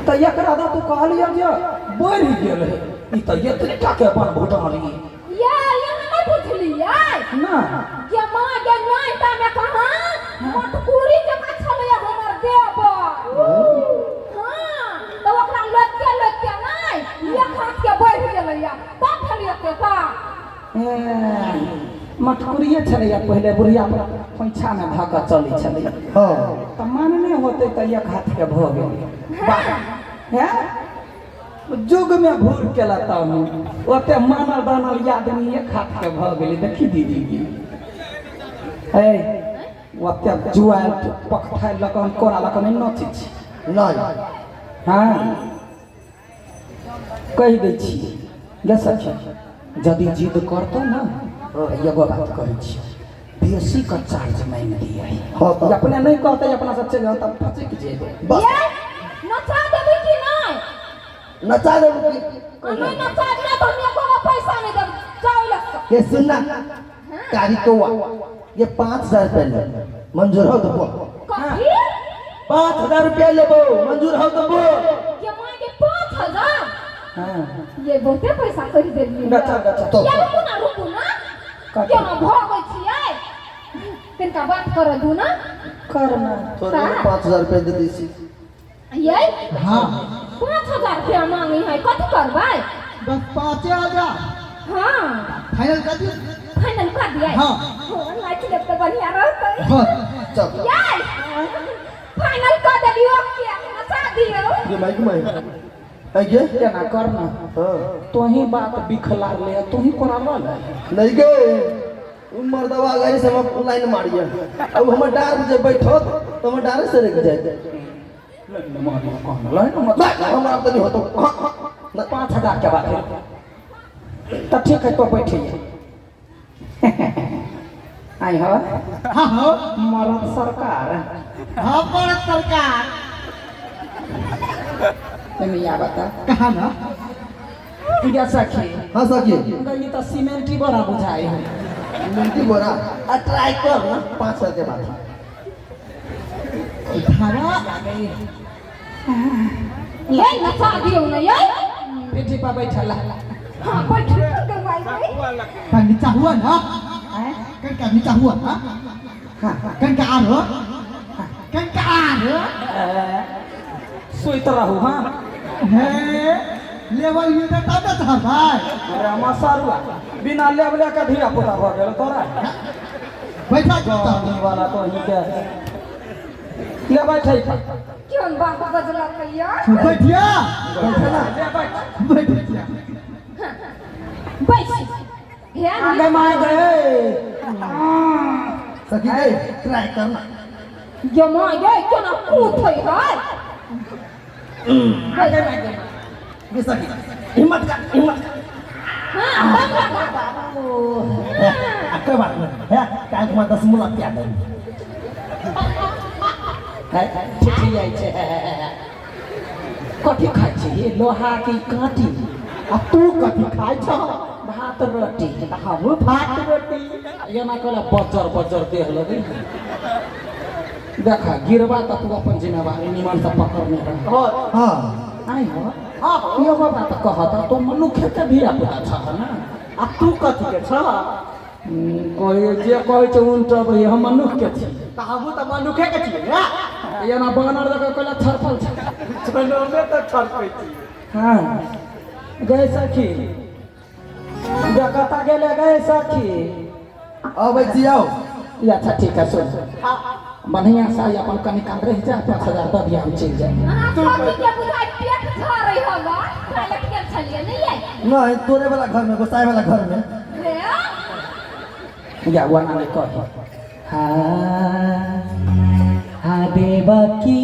तऽ एकरा दऽ तू कहलियै जे बढ़ि गेल है ई तऽ एतने टाके अपन भुटानी ये यहाँ नहीं बुझलियै ना जे माँ गे नहीं ता में कहाँ मटकुरी जकाँ छलैया हमर देवर हाँ तऽ ओकरा लटके लटके नहि एक हाथ के बढ़ि गेलैया तब भेलियै तेता मटकुरिए छलैया पहिले बुढ़िया पर खोइछामे धऽ कऽ चलै छलै हाँ तऽ मानने होतै तऽ एक हाथके भऽ गेलै वाह हैं युगमे घूर केला तब ओते मानल दानल आदमी एक हाथके भऽ गेलै देखी दीदी की हे ओते जुआयल पकठायल लऽ कऽ हम कोरा लऽ कऽ नहि नचै छी नहीं हँ कहि दै छी गे सखी यदि जिद करतौ ने तऽ एगो बात कहै छी बेसी के चार्ज मांगि दिए हाँ तऽ। अपने नहि कहतै अपना सब चलि जाउ तब फचकि जेबै बस ये नचा देबी कि नहि नचा देबू की आ नहि नचा देबै तऽ हम एको गो पैसा नहि देब जाउ लग ये सुनना कारी कौआ ये 5000 रुपया ले मंजूर हो तो बोल कथी 5000 रुपया लेबो मंजूर हो तो बोल ये मांगे 5000 हाँ ये बहुते पैसा कहि देलियै गचा गचा तो ये रुकू ना रुकू ना कथी? केना भगै छियै तिनका बात करऽ दू ना करना थोड़े 5000 रुपया दे दी छी ये हाँ 5000 रुपया मांगे है कथी करबै बस 5000 हाँ फाइनल कर दियो फाइनल कर दिया हाँ। हाँ नाच लेब तऽ बढ़िया रहतै बस चल ये फाइनल कर देलियो के नचा दियौ ये माइक माइक है ये केना करना हाँ तोही बात बिखला ले तोही कोरा लऽ ले नहीं गे उ मर्दवा गई से हम लाइन मारिए अब हमर डार जे बैठो तो हमर डारे से रह जाए हमरा तो नहीं होतो 5000 के बात है तो ठीक है तो बैठिए आई हो हाँ हाँ मरद सरकार हाँ मरद सरकार नहीं बता कहा ना या सखी हाँ सखी ये तो सीमेंटी बड़ा बुझाई है मिलती बोरा आ ट्राई कर ना 5000 के बाद धारा ये नचा दियौ ने ये पीठी पर बैठल हाँ बैठ गवाई का नीचा हुआ ना कन का नीचा हुआ ना हाँ कन का आर हो कन का आर सुइत रहू हाँ हे लेवल मिलता तब ना तोहर भाई रामा सारुआ बिना लेवले के धिया पुता भऽ गेल तोरा बैठा जूता गाड़ी वाला तो ही के ले बैठै क्यों बात बजलक यार बैठिया ले बैठ बैठिया बैस हे आगे मार गए सखी गई ट्राई करना ये माँ ये केना कूथै है आगे मार गए ये सखी हिम्मत कर हिम्मत कर हाँ दम लगा आ, कोई बात नहीं है काल के 10 मुला पिया दे है ठिठी जाइ छै कथी खाइ छी ये लोहा की काँटी आ तू कथी खाइ छह भात रोटी तऽ हमहूँ भात रोटी एना कहला बज्जर बज्जर देह लगै देखा गिरबा तऽ तू अपन जिम्मेवारी निमन से पकड़ने रह हाँ आइ हो एगो बात कहत तो मनुखे के धिया पुता छह ना आ तू कथी के छह कोई जे कहै छै उनटबै हम मनुख के छी तऽ हमहूँ तऽ मनुखे के छियै ने एना बानर जकाँ कहला छरपल छै जनमे तऽ छरपै छी हाँ गए सखी कतऽ गेले गए सखी अबै छी आओ ई अच्छा ठीक है सुन बढ़िया से अपन कनी काल रहि जा 5000 दऽ दिया हम चलि जाए अहाँ सखी के बुझाइ पेट झरै होगा टॉयलेट गेल छलियै नहि ये नहीं तोरे वाला घर में गोसाई वाला घर में हे या वना नहीं कही हाँ हाँ देवकी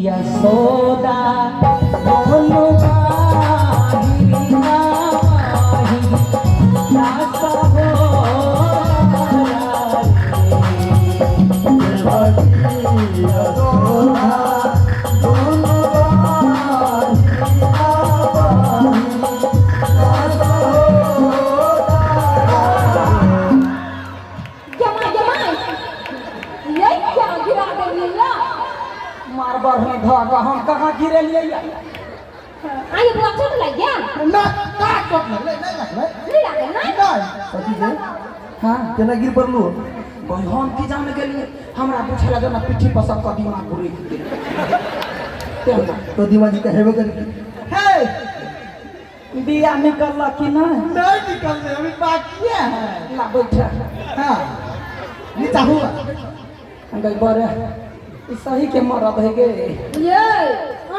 यशोदा बोलो बाही नाही, दास हो जमा जमा ये क्या गिरा देलियै या मार बढ़नी धऽ कऽ हम कहाँ गिर गिरेलियै आइए बुआ चोट लग गया ना का चोट लगलै नहीं लगलै नहीं लागल नहीं नहीं सखी गे हाँ केना गिर पड़लू गई हम की जान गेलियै हमरा बुझे लगे ना पीठी पर सब कदीमा घुरि गेल तेना तो दिमाजी का हेबे करी हे बिया निकलल कि नहीं नहीं निकलले अभी बाकी है ला बैठ हाँ नीचा हुआ गई बड़े ई सही के मरद है गे ये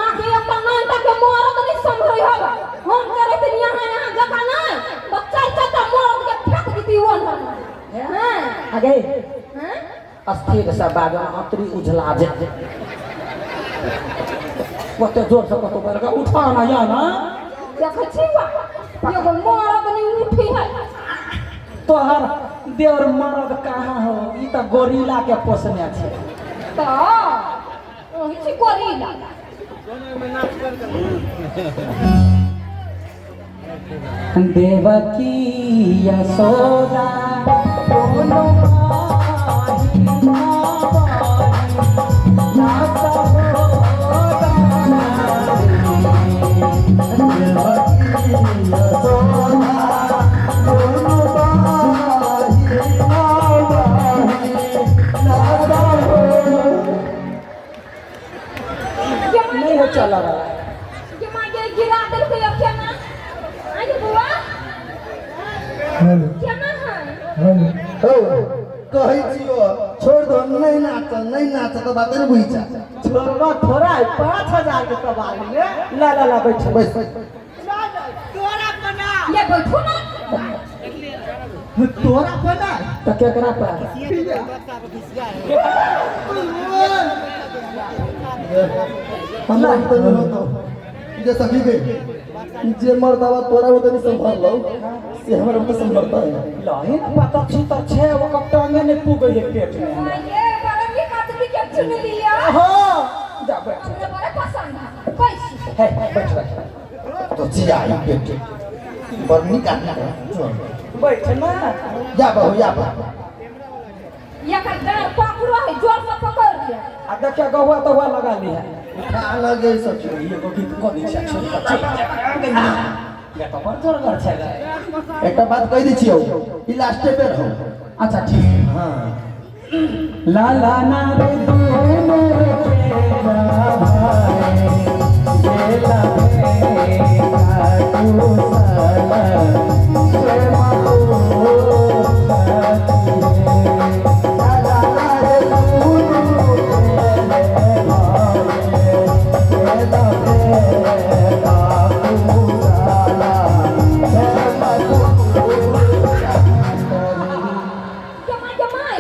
आके एकटा नानटा के मरद नहीं संभरै हवा हम करे त यहाँ यहाँ जका नहीं बच्चा चाचा मरद के फेंक देती वो हां आगे हां अस्थिर से बाजन अतरी उझला जे ओते जोर से कतो बोलगा उठा ना या ना देखै छी बा एगो मरद नहीं उठी है तोहर देवर मरद कहाँ हो ई त गोरिल्ला के पोसने छै त ओही छी गोरिल्ला देवकी यशोदा कोनो माही ना बारी, ना ये माय नहीं हो चला रहा ये माय ये गिरा देलकै अब केना आइए बुआ हेलो केना है हेलो हो कहै छियो छोड़ दो नहीं नाच नहीं नाच तो बात नहीं बुझी चा छोड़वा थोड़ा है 5000 के सवाल है ला ला ला बैठ बस ये बैठू ना तोरा बना तो केकरा पर हमरा तो नहीं होतो जे सखी गे जे मर्दावा तोरा होते नहीं संभाल लो से हमरा तो संभलता है लही ना पता छी त छे ओकर टांगे नहीं पुगे है पेट में हमरा। ये बड़ा नीक आदमी के चुन लिया हाँ जा बैठ हमरा बड़ा पसंद है कैसे हे बैठ बैठ तो चिया ई पेट बड़ नीक आदमी है। बैठ ना जा बहू जा बहू ये का डाँड़ पकड़ो है जोर से पकड़ लिया आ देखिए गहुआ तहुआ लगा ली है उठा लगे सखी एगो गीत कऽ दै छै छोड़ि कऽ चलि जा ये तऽ बड़ जोरगर छै गे। एकटा बात कहि दै छियौ ई लास्टे बेर हौ अच्छा ठीक हाँ लाला ना रे दोनों तेरा भाई गेला रे काटू साला से लाला रे दोनों तेरे भाई गेला रे काटू साला से मधु ये माय ये माय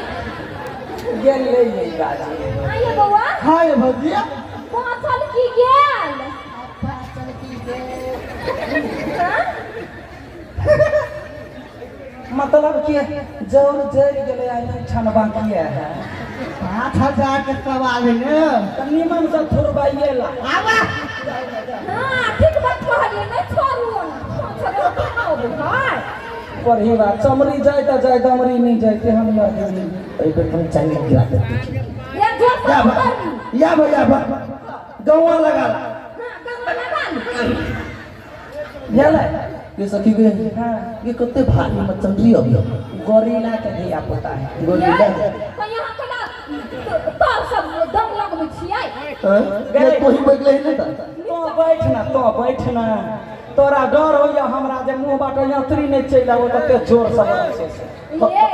गेल ले ये बाजी आइए बउआ हाय भजिया बाँचल की गेल हाँ? मतलब कि जौर जरि गेलै आ नहि ठन बाकी है 5000 के सवाल है ने तऽ निमन से थुरबाइए ला आवा हाँ ठीक बात कहलियै नहि छोड़ू 5000 केना अबै है पढ़ी बात चमड़ी जाय तऽ जाय दमड़ी नहि जाय तेहन आदमी एहि बेर हम चाइनीज गिरा देते ये जोर से या बा पकड़ ली या बा या बा गौवा लगा ला हाँ गंगा लगा ली भेलै ये सखी गे हाँ ये कते भारी मचंडी अभी गोरिल्ला के धिया पुता है गोरिल्ला तऽ यहाँ केना तोर सब दम लगबै छियै ये तोही बैठले ही नहीं था तो बैठ ना तो बैठ ना तोरा डर होइया हमरा जे मुँह बाटे यात्री नहि चलि आबो तते जोर से बजै छै से। ये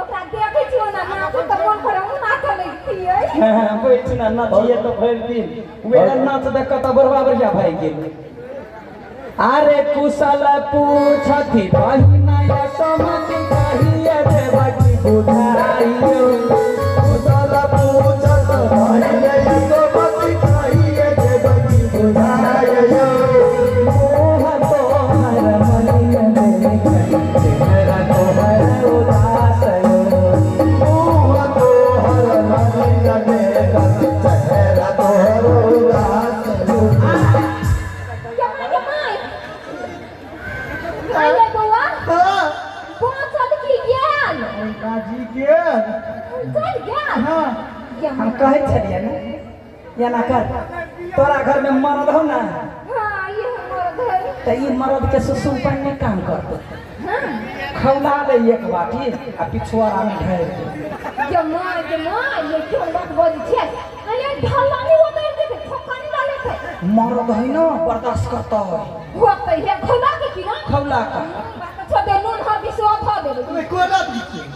ओकरा देखै छियै ना नाचै तऽ मोन करे हम नाचऽ लगितियै हाँ, बैठ ना नाचिए तो भरि दिन वेह नाच देख कऽ तऽ बड़बा बढ़िया भए गेल अरे कुशल पूछथि बहिना यशोमती कहिए देवकी बुझाइयो कुशल पूछत भाई यशोमती कहिए देवकी बुझाइयो मोह तोहर मलिन देखै चेहरा तोहर उदास यो मुँह तोहर मलिन देखत चेहरा तोहर उदास ये माय ये माय आइए बउआ हाँ बाँचल की गेल बाजी के चल गेल हाँ ये हम माय कहै छलियै ने एना कर तोरा घर में मरद हो ना। हाँ ये मरद है। त ई मरद के सुसुम पानि नहीं काम करते। हाँ खौला ले एक बाटी आ पिछुआरा में ढारि दे। जमा जमा ये क्यों बात बजै छियै? अरे ढल्ला नहीं होतै देखे ठोका नहीं डाले थे। मरद है ना बर्दाश्त करता है। होतै हे खौला के की ना? खौला का छोड़ दे नून हल्दी सेहो धऽ देबै। ओमे कोना दी छियै?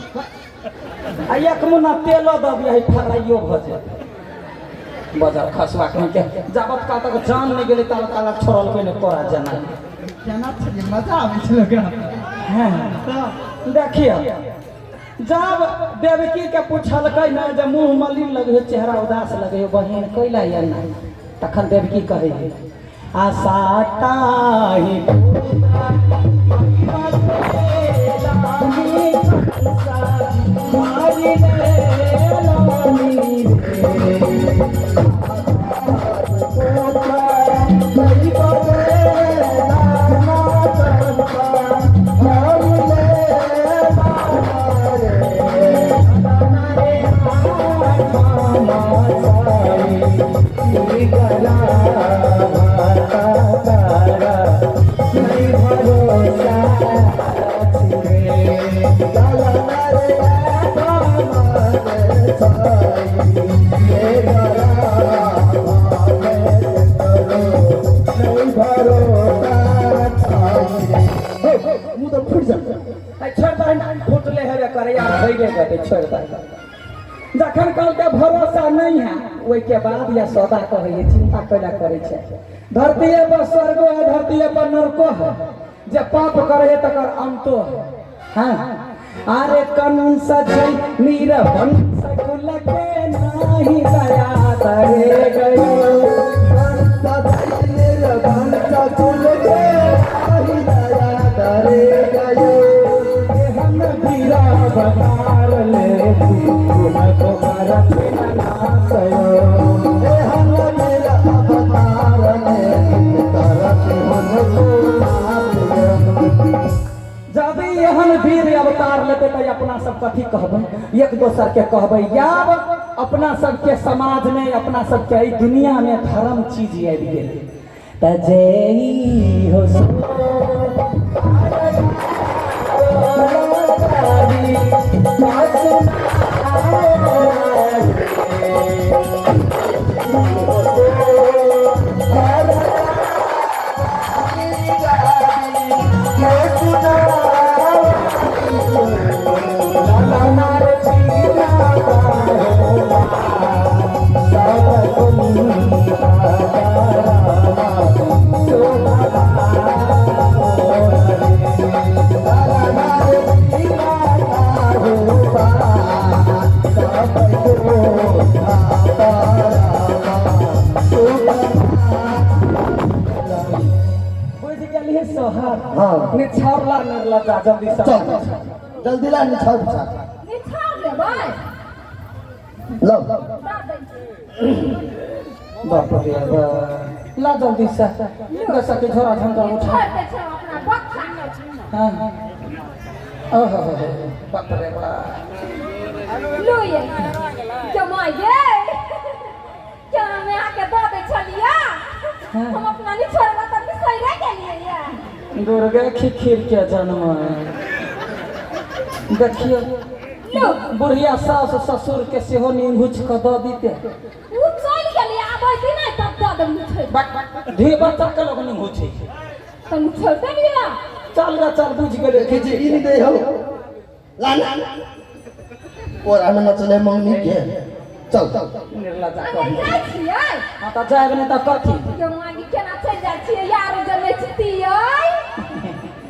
आ एक मुन्ना तेलो दऽ दियै फराइयो भऽ जेतै। बजार खसुआ कहीं के जाबत काल तक जान नहीं गेलै ताबत काल तक छोड़लकै नहि तोरा जेना। केना छलियै मजा आबै छलै ओकरा। हाँ देखियौ जब देवकी के पूछलकै ने जे मुँह मलिन लगे चेहरा उदास लगे बहिन कैला एना, तखन देवकी कहै आशा ताहि मुँह तऽ फुटि जाए। छोड़ दही फुटले हेबे करे यार भइले जेतै, छोड़ दही। जखन कहलकै भरोसा नहीं है ओहिके बाद यशोदा कहै चिंता कैला करै छै, धरतीये पर स्वर्गो है धरतीये पर नरको है, जे पाप करे है तकर अंतो है। हाँ अरे कंस जय नीरवंश कुल के नाही दया तरे गयो, हम वीरा अवतार ले को करत नाशयो। जब एहन वीर अवतार लेते तो अपना सब कथी कहबै, एक दोसर के कहबै याब अपना सबके समाज में अपना सबके एहि दुनिया में धर्म चीज आबि गेलै। त जय हो हाँ। निछावला निर्लज्जा जल्दी से चल जल्दी ला निछाड़ बिछा निछाड़ लेबै लो दऽ दै छी। बाप रे बाप ला जल्दी से दस के झोरा झंझर उठा। निछाड़ दै छै अपना बच्चा। हाँ ओहो बाप रे बाप लो ये जमा ये क्या हमें आके दऽ दै छलियै? हम अपना निछोड़ला तऽ बिसरि गेलियै ये। दुर्गा खिखिर के जन्म देखियो बुढ़िया सास ससुर के सेहो निंघुच के दऽ दीते। उ चलि गेलै आबै दिन नहि तब दऽ देब निछोड़ि। ढेर बच्चा के लोग निंघुचै छै तऽ निछोड़ि देलियै। चल रे चल बुझि गेलै। देखै छी ई नहि दै हौ ला ना ओरा में नचले मंगनी के चल निर्लज्जा अहाँ कही। जाइ छियै? हाँ तऽ जायब नहि तऽ कथी? जमानी केना चलि जाइ छियै यार जे